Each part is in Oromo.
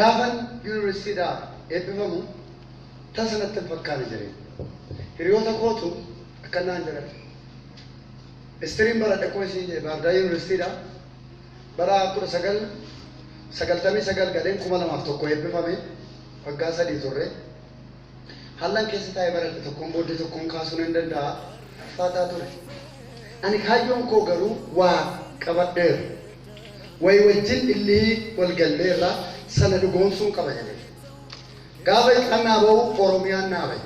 Gaafan yuunivarsiitiidhaa eebbifamu tasa natti hin fakkaanne jedheen. Hiriyoota kootu akka naan jedhan. Istiriin baradhe akkuma isin jedhe Baardaa yuunivarsiitiidha. Bara 1999 galeen 2001 eebbifame, waggaa 3 turre. Haallan keessa taa'ee baradhe tokkoon booddee tokkoon kaasuun hin danda'a. Ulfaataa ture. Ani kaayyoon koo garuu waa qabadheera. Wayi wajjin illihii wal galleerra, sana dhugoomsuun qaba jedhee. Gaafa ixaan naa ba'u Oromiyaan naa ba'e.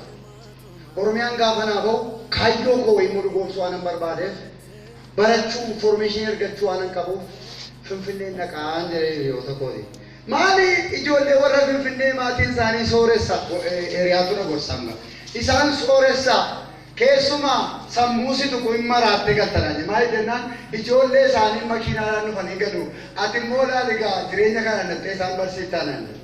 Oromiyaan gaafa naa ba'u kaayyoo koo wayii immoo dhugoomsuu waanan barbaadeef, barachuu, information argachuu waanan qabuuf Finfinneen dhaqaan jedhee hiriyoota kooti. Maali, ijoollee warra Finfinnee maatiin isaanii sooressa, hiriyaatu na gorsa amma. Isaan sooressa, keessumaa sammuu si tuqu, hin maraattee galta naan jedhe. Maaliif jennaan ijoollee isaanii makiinaadhaan dhufanii galu. Ati immoo laali gaa jireenya kana nattee isaan barsiiftaa naan jedhe.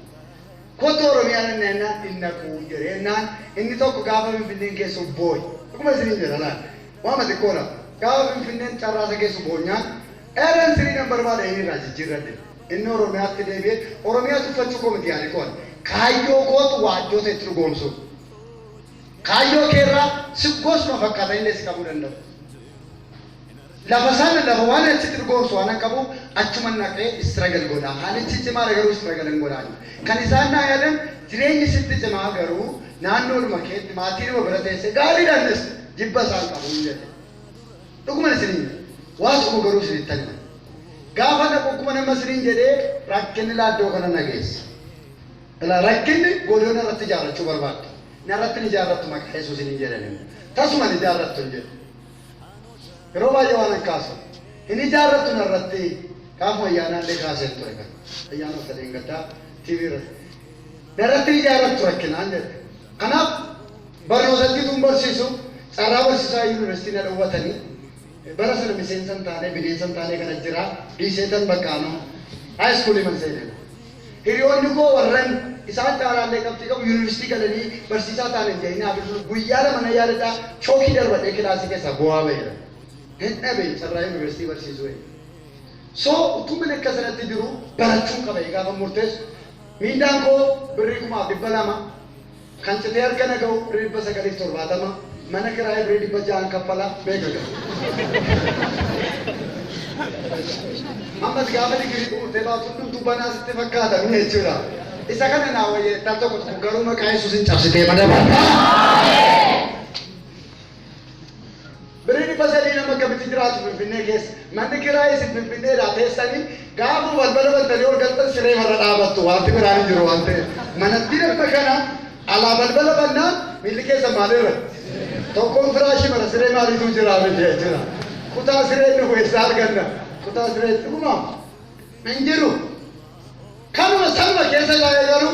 Kottu Oromiyaa dhaqna jennaan hin dhaqu jedhe. Jennaan inni tokko gaafa Finfinneen geessu boo'i. Dhuguma isiniin jedha laal. Waama xiqqoodha. Gaafa Finfinneen carraasa geessu boonyaan eeran sirii nan barbaada inni irraa jijjiirradhe. Inni Oromiyaatti deebi'ee Oromiyaa tuffachuu koo miti yaadi koon. Kaayyoo kootu waaddoo ta'e itti dhugoomsuudha. Kaayyoo kee irraa si gosuma fakkaatan illee si qabuu danda'u. Lafa sana, lafa waan achitti dhugoomsu waanan qabuuf achuman dhaqee struggle godha. Haalichi cimaadha garuu struggle hin godhaa. Kan isaan naa yaadan jireenyi sitti cimaa garuu naannoodhuma keetti maatiidhuma bira teessee gaariidha, innis jibba isaan qabu hin jedhe. Dhuguman isiniin jedha. Waa tokko garuu isinittan hima. Gaafa dhaqu akkuma nama isiniin jedhee rakkinni laaddoo kana na geesse. Ilaa, rakkinni godoo narratti ijaarrachuu barbaadde. Narratti hin ijaarrattu maqaa Yesuusiin hin jedhan immoo. Tasuma hin ijaarrattu hin jedhu. Yeroo baay'ee waan an kaasu. Hin ijaarrattu narratti, gaafuma ayyaanaallee kaaseen ture kan. Ayyaana sadeen gaddaa TV irratti. Narratti hin ijaarrattu rakkinaan jedhe. Kanaaf barnootatti tun barsiisu carraa barsiisaa yuunivarsiitii na dhowwatanii, bara sana miseensa hin taane, bineensa hin taane kana jira dhiiseetan bakka anoo high school man seenee. Hiriyoonni koo warran isaan caalaallee qabxii qabu yuunivarsiitii galanii barsiisaa ta'an hin jedhinaa bilbilu, guyyaa 2 nan yaadadha, chookii darbadhee kilaasii keessaa bu'aa ba'eera. Hin dhabe carraa yuunivarsiitii barsiisuu eega. So utuu mana akka sanatti jiru barachuun qaba gaafa murteessu, miindaan koo birrii 2,200, kan citee harka na ga'u birrii 970, mana kiraayii birrii 600 kaffala beeka ga'a. Ammas gaafa digirii xumurtee baatu hundumtuu banaa sitti fakkaata ni jechuudha. Isa kana naa wayyee tal tokko tokko garuu maqaa Yesuusin cabsitee madabalta. Birrii 300 nama akkamitti jiraatu Finfinnee keessa? Manni kiraayii isin Finfinneedhaa teessanii gaafa balbala bantanii ol galtan siree marra dhaabattu, wanti biraan hin jiru waan ta'eef. Manatti nama kana alaa balbala bannaan miilli keessa maalirra? Tokkoon firaashii mara siree maaliitu jira miti jechuudha. Kutaa siree dhufu eessaa arganna? Kutaa siree dhuguma hin jiru. Kanuma sanuma keessa taa'ee garuu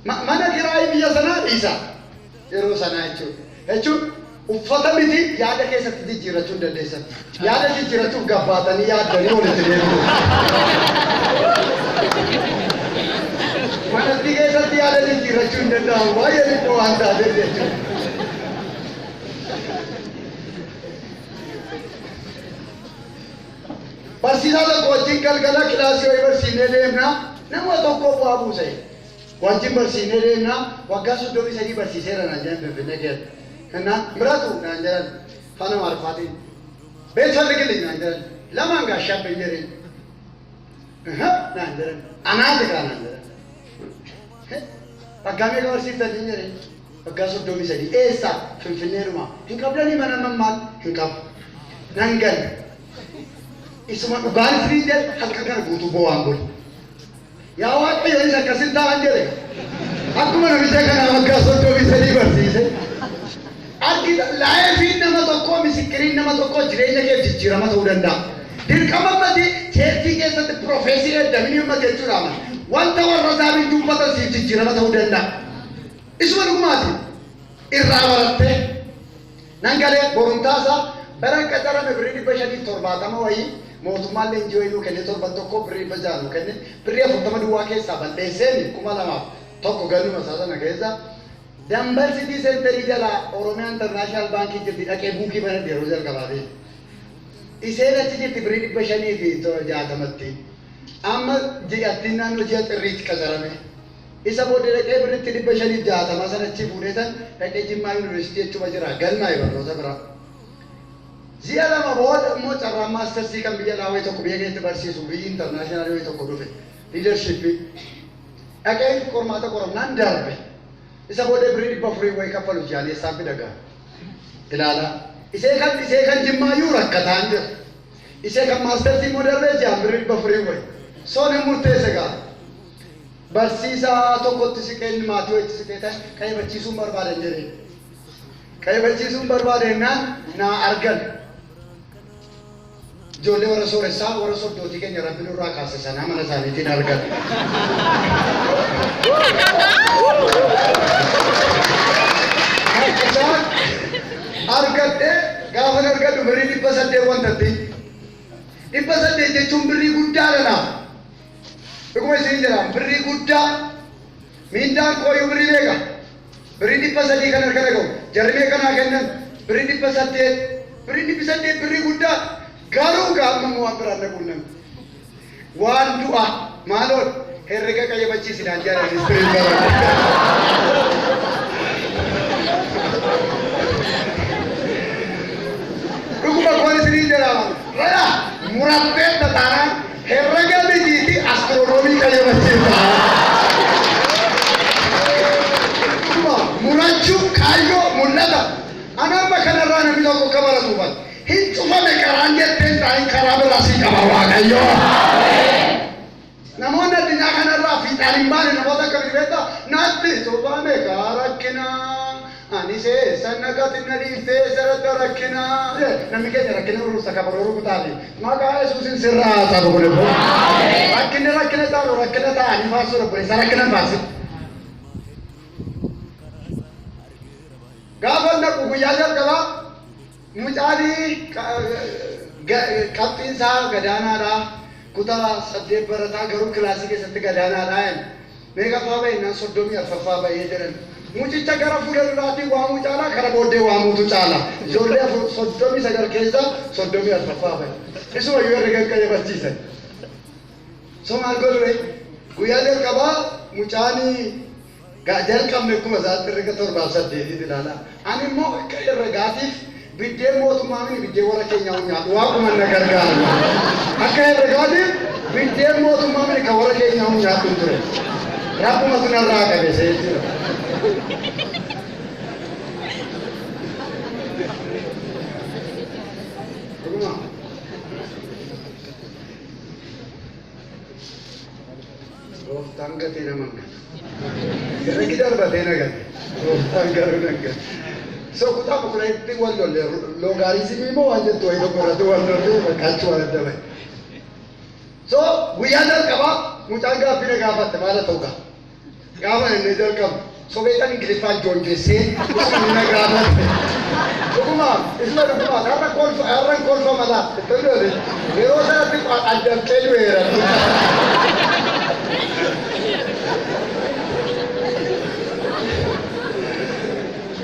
mana kiraayii biyya sanaa dhiisa. Yeroo sanaa jechuudha. Jechuun uffata miti, yaada keessatti jijjiirrachuu hin dandeessan. Yaada jijjiirrachuuf gabbaatanii yaaddanii walitti deebi'u. Manatti keessatti yaada jijjiirrachuu hin danda'amu. Baay'ee xiqqoo waan taateef jechuudha. Barsiisaa tokko wajjin galgala kilaasii wayii barsiifnee deemna. Nama tokko bu'aa buuse. Wajjin barsiifnee deemna. Waggaa 33 barsiiseera naan jedhan Finfinnee keessa. Kennaan miratu naan jedhan afaan Amaariffaatiin. ቤት ፈልግልኝ naan jedhan. Lamaan gaashaabbe jedheen. Naan jedhan. Anaati kaa naan jedhan. Waggaa meeqa barsiiftanii jedheen. Waggaa 33. Eessa? Finfinneedhuma. Hin qabdanii mana mammaal? Hin qabu. Nan galle. Isuma dhugaan isiniin jedhe, halkan kana guutuu boo'aan bule. Yaa Waaqayyo, isa akkasin ta'an jedhe. Akkuma namicha kanaa waggaa 33 barsiise. Argita, lifeiin nama tokkoo, misikkiriin nama tokkoo jireenya keef jijjiirama ta'uu danda'a. Dirqama ammati churchii keessatti prophecy eeddamini amma jechuudha amma. Wanta warra isaaniin dubbatan siif jijjiirama ta'uu danda'a. Isuma dhugumaati. Irraa barattee. Nan galee borumtaasaa baran qacarame birrii 570 wayii mootummaan leenjii wayii nuu kenne, torban tokko birrii 600 nuu kenne, birrii 40 duwwaa keessaa balleesseeni 2001 gannuma isaa sana keessa Dambal City Centerii jalaa Oromiyaa International Baankii jirti dhaqee buukii banadhe yeroo jalqabaati. Isheen achi jirti birrii 560tti. Amma ji'attiin naannoo ji'a xirriitti qacarame. Isa booddee dhaqee birritti 560 sanatti fuudhee san dhaqee Jimmaa Yuunivarsiitii jechuma jira galmaa'e barnoota biraa. Ji'a 2 booda immoo carraan maastersii kan biyya alaa wayii tokko biyya keessatti barsiisu biyyi international wayii tokko dhufe leadership dhaqee qormaata qoramnaan darbe. Isa booddee birrii 400 wayii kaffalu ji'aan eessaan fida gaa ilaalaa. Isee kan Jimmaayyuu rakkataan jira. Isee kan maastersii immoo darbee ji'aan birrii 400 wayii. So nan murteesse gaa. Barsiisaa tokkotti siqeen maatii wayitti siqee ta'e qayyabachiisuun barbaadan jedheen. Qayyabachiisuun barbaade jennaan naa argan. Ijoollee warra sooressaa warra soddootii keenya Rabbi nurraa kaase sanaa mana isaaniitiin argan. Isaan argadhee gaafan argadhu birrii 800 wantatti. 800 jechuun birrii guddaadha naaf. Dhuguma isiniin jedha, birrii guddaa. Miindaan kooyyuu birrii meeqa? Birrii 300 kan harka dhaga'u. Jarri meeqa naa kennan? Birrii 800. Birrii 800 birrii guddaa. Garuu gaamma immoo waan biraan na quunname. Waan du'a maaloon herrega qayyabachiisi naan jedhan ministiriin barate. Dhuguma koon isiniin jedha. Raya murattee taanaan herrega mitiiti astiroonoomii qayyabachiisa. Dhuguma murachuu kaayyoo mul'ata. Ani amma kanarraa namni tokko akka baratu hubata. Hin cufame karaan jetteen taa'in karaa biraa sii qaba Waaqayyo. Namoonni addunyaa kanarraa fiixaan hin baane namoota akkamii beektaa? Natti cufame kaa rakkinaa. Ani seessan naqati na dhiiftee sarara rakkinaa. Namni keenya rakkina urursa kabaroo rukutaafi. Maqaa Yesuusin sirraa haa ta'u kun immoo. Rakkinni rakkina caalu rakkina ta'anii faarsuu obboleessa rakkina hin faarsin. Gaafa naqu guyyaa jalqabaa mucaanii qabxiin isaa gadaanaadha. Kutaa 8 barataa garuu kilaasii keessatti gadaanaadha. Meeqaffaa ba'e naan 34ffaa ba'ee jedhan. Mucicha gara fuula duraatiin waamuu caalaa kara booddee waamuutu caala. Ijoollee 39 keessaa 34ffaa ba'e. Isuma iyyuu herrega qayyabachiisan. So maal godhu ree? Guyyaa jalqabaa mucaanii jalqabne akkuma isaatti herrega torbaaf saddeetiit ilaala. Ani immoo akka herregaatiif biddeen mootummaa mini biddeen warra keenyaa nyaadhu waaquma na gargaaru. Akka herregaatiif biddeen mootummaa mini kan warra keenyaa nyaadhu ture. Rabbumatu narraa qabe jechuudha. Dhuguma. Gooftaan gatee nama hin gatu. Herregi darbatee na gate. Gooftaan garuu na gate. So kutaa kudhanitti wal lolle loogaarizimii moo waan jettu wayii tokko irratti wal lolle bakka achi waan adda bahe. So guyyaa jalqabaa mucaan gaaffii na gaafatte maal haa ta'u gaa. Gaafa inni jalqabu sobeetan Ingiliffaan joonjessee isuma na gaafatte. Dhuguma isuma dhuguma har'a kolfa har'an kolfa malaa itti loole yeroo sanatti addabqee du'eera.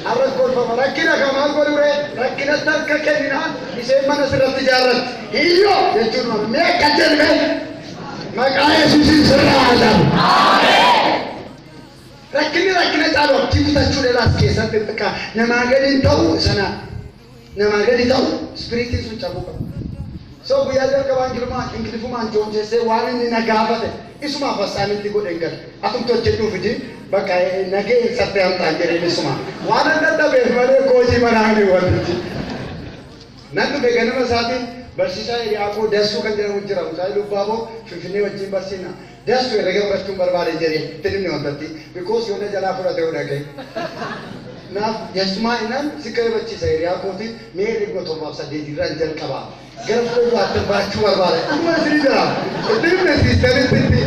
Har'a kolfama rakkina kan maal godhu ree rakkinatti harka kenninaan isheen mana sirratti ijaarratti hiyyoo jechuun mee akka jedhme maqaa Yesuusiin sirraa haa ta'u. Rakkinni rakkina caalu abdii kutachuu dhalaas keessatti xiqqaa namaa gadi hin ta'u sana namaa gadi ta'u spiriitiin sun cabuu qaba. So guyyaa jalqabaa Ingilifumaan joonjessee waan inni na gaafate isumaaf assignment godhe hin galu. Atumti hojjedhuu fidi bakka nagee hin sattee hamtaan jedheen isuma. Waan an dadhabeef malee koojii manaa ni wanti. Nan dhufe ganama isaatiin barsiisaa hiriyaa koo Dassuu kan jedhamu jira. Mucaa Lubbaaboo Finfinnee wajjin barsiina. Dassuu herrega barachuun barbaade jedhee itti dhimne wantatti. Because yoo na jalaa fudhate yoo dhaga'e. Naaf Dassumaa innaan si qayyabachiisa hiriyaa kooti mee herreguma torbaaf saddeet irraan jalqaba. Gara fuula duraatti barachuu barbaade. Dhuguma isinii jira. Itti dhimne siistamitti itti.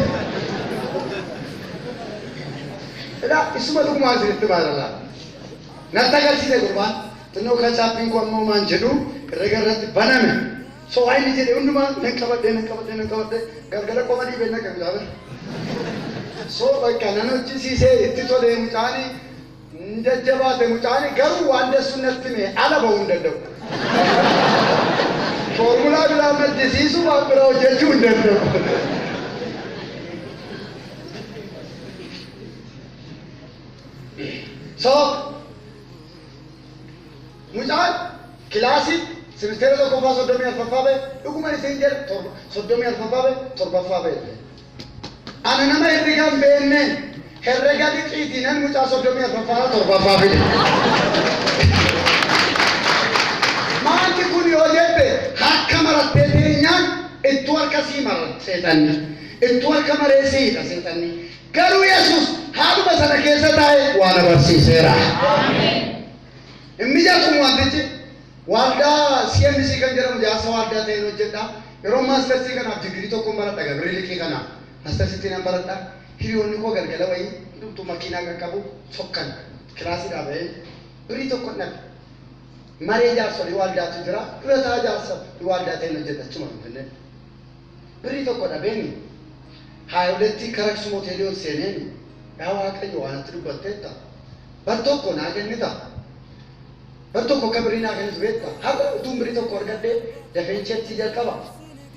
Ilaa isuma dhugumaa isinitti maalala. Natti agarsiise gurbaan. Xinnoo kachaappiin koo ammoo maan jedhu herrega irratti baname. So waan inni jedhe hundumaa nan qabadhee nan qabadhee nan qabadhee galgala qoma dhiibee naqe mucaa bira. So bakka nan hojjisiisee itti tolee mucaani jajjabaate mucaani garuu waan dassu natti hime ala bahuu hin danda'u. Foormulaa biraa maddisiisuu waan biraa hojjechuu hin danda'u. So mucaan kilaasii simisteera tokkoffaa 34ffaa ba'e, dhuguma isin jedha, 34ffaa ba'e, torbaffaa ba'e. Ana nama herrega hin beekne herrega liqiitiinan mucaa 34ffaa torbaffaa fide. Maalli kun yoo jette, harka marattee teenyaan ittuu harka sii mara seexanni. Ittuu harka maree siidha seexanni. Garuu Yesuus haaluma sana keessa taa'ee waa na barsiiseera. Hin mijatu wantichi. Waaldaa CMC kan jedhamu jaarsa waaldaa ta'een hojjedha. Yeroo maastarsii kanaaf digirii tokkoon baradha, gabirri liqii kanaaf. Maastarsiitti nan baradha. Hiriyoonni koo galgala wayii hundumtuu makiinaa qaqqabu sokkan kilaasiidhaa bahee birrii tokko dhabe. Maree jaarsolii waaldaatu jira. Dura ta'a jaarsa waaldaa ta'een hojjedha achuma Finfinnee. Birrii tokko dhabeeni haayoletti karaksuma hoteelii ol seeneeni, "Yaa Waaqayyo, waan natti dubbatteetta. Bar tokko naa kennita. Bar tokko akka birrii naa kennitu beekta. Har'a utuun birrii tokko argadhee dafeen cheertii jalqaba.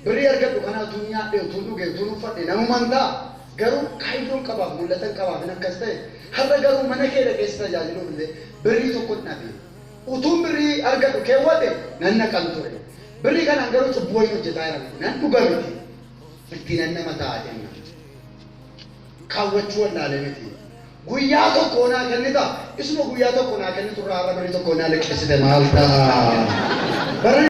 Birrii argadhu kana utuun nyaadhee, utuun dhugee, utuun uffadhe namuman ta'a. Garuu kaayyoon qabaaf mul'atan qabaaf hin akkas ta'e. Har'a garuu mana kee dhaqee si tajaajiluuf illee birrii tokko dhabe. Utuun birrii argadhu keewwadhe nan naqan ture. Birrii kanaan garuu cubbuu wayiin hojjetaa jira miti. Nan dhuga miti. Ittiin nama ta'a jenna. Kaawwachuu wallaalee miti. Guyyaa tokko naa kennita. Isuma guyyaa tokko naa kennitu irraa har'a birrii tokko naa liqeessite maal ta'a?" Bara